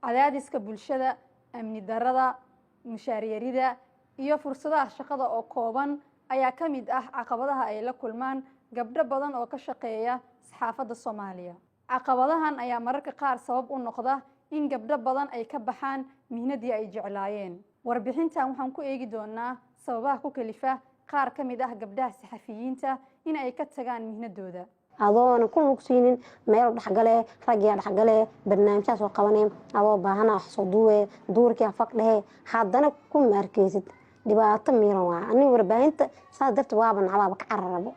Cadaadiska bulshada, amni darada, mushaaryarida iyo fursadaha shaqada oo kooban ayaa ka mid ah caqabadaha ay la kulmaan gabdho badan oo ka shaqeeya saxaafadda Soomaaliya. Caqabadahan ayaa mararka qaar sabab u noqda in gabdho badan ay ka baxaan mihnadii ay jeclaayeen. Warbixintan waxaan ku eegi doonaa sababaha ku kalifa qaar ka mid ah gabdhaha saxafiyiinta in ay ka tagaan mihnadooda. Adoona ku lugsiinin meel dhexgale, ragyaa dhexgale, barnaamijyaa soo qabanee, adoo baahana wax soo duube, duurkia faq dhehe, haddana ku maarkeysid dhibaato miiran. Waa aniga warbaahinta saas darteed waaba nacbaaba ka cararabo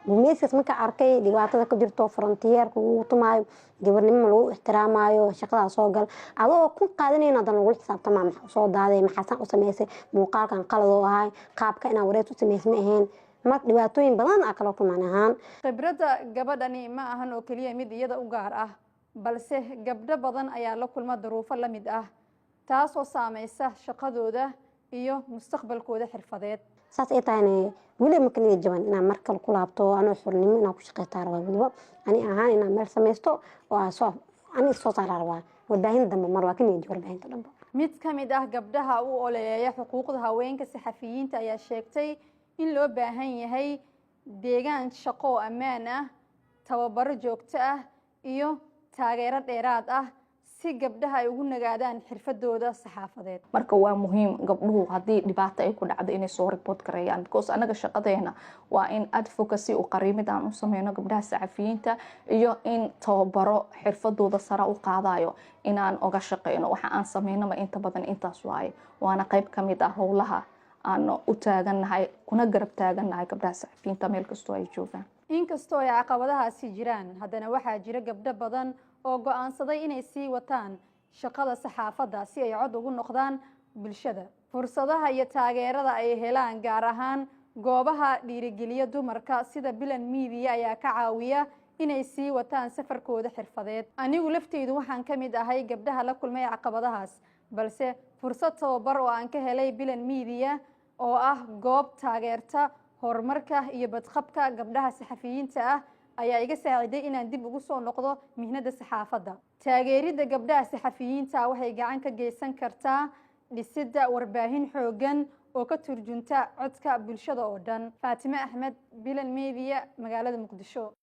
gumeyskaas. Marka arkay dhibaatada ka jirto, frontiyeerka lagu tumaayo, gabarnimo lagu ixtiraamayo, shaqadaa soo gal adoo ku qaadanayna, haddana lagula xisaabtamaa: maxaa usoo daaday, maxaasaan u sameysay, muuqaalkan qalad oo ahay, qaabka inaan wareys u sameysay ma ahayn. Marka dhibaatooyin badan aa kala kulmaan ahaan. Khibradda gabadhani ma ahan oo keliya mid iyada u gaar ah, balse gabdho badan ayaa la kulma duruufo la mid ah, taasoo saameysa shaqadooda iyo mustaqbalkooda xirfadeed. Saas ay tahayna, weli maka niyad jaban inaan mar kale ku laabto anoo xornimo inaan ku shaqeytaa rabaa. Weliba ani ahaan inaan meel sameysto oo aan soo ani soo saaraa rabaa. Warbaahinta dambe mar waa ka niyad jab warbaahinta dambe. Mid ka mid ah gabdhaha u ololeeya xuquuqda haweenka saxafiyiinta ayaa sheegtay in loo baahan yahay deegaan shaqo oo ammaan ah, tababaro joogto ah iyo taageero dheeraad ah si gabdhaha ay ugu nagaadaan xirfadooda saxaafadeed. Marka waa muhiim gabdhuhu haddii dhibaato ay ku dhacdo inay soo report gareeyaan, because anaga shaqadeena waa in advocacy u qariimid aan u sameyno gabdhaha saxafiyiinta iyo in tababaro xirfadooda sare u qaadayo inaan oga shaqeyno. Waxa aan sameynaba inta badan intaas waaye, waana qayb ka mid ah howlaha aan u taagannahay kuna garab taagannahay gabdhaha saxafiyiinta meel kastoo ay joogaan. Inkastoo ay caqabadahaasi jiraan, haddana waxaa jira gabdho badan oo go-aansaday inay sii wataan shaqada saxaafadda si ay cod ugu noqdaan bulshada. Fursadaha iyo taageerada ay helaan, gaar ahaan goobaha dhiirigeliya dumarka sida Bilan Media, ayaa ka caawiya inay sii wataan safarkooda xirfadeed. Anigu lafteydu waxaan ka mid ahay gabdhaha la kulmay caqabadahaas, balse fursad tababar oo aan ka helay Bilan Media, oo ah goob taageerta horumarka iyo badqabka gabdhaha saxafiyiinta ah, ayaa iga saaciday inaan dib ugu soo noqdo mihnada saxaafadda. Taageeridda gabdhaha saxafiyiinta waxay gacan ka geysan kartaa dhisidda warbaahin xooggan oo ka turjunta codka bulshada oo dhan. Faatime Axmed, Bilan Media, magaalada Muqdisho.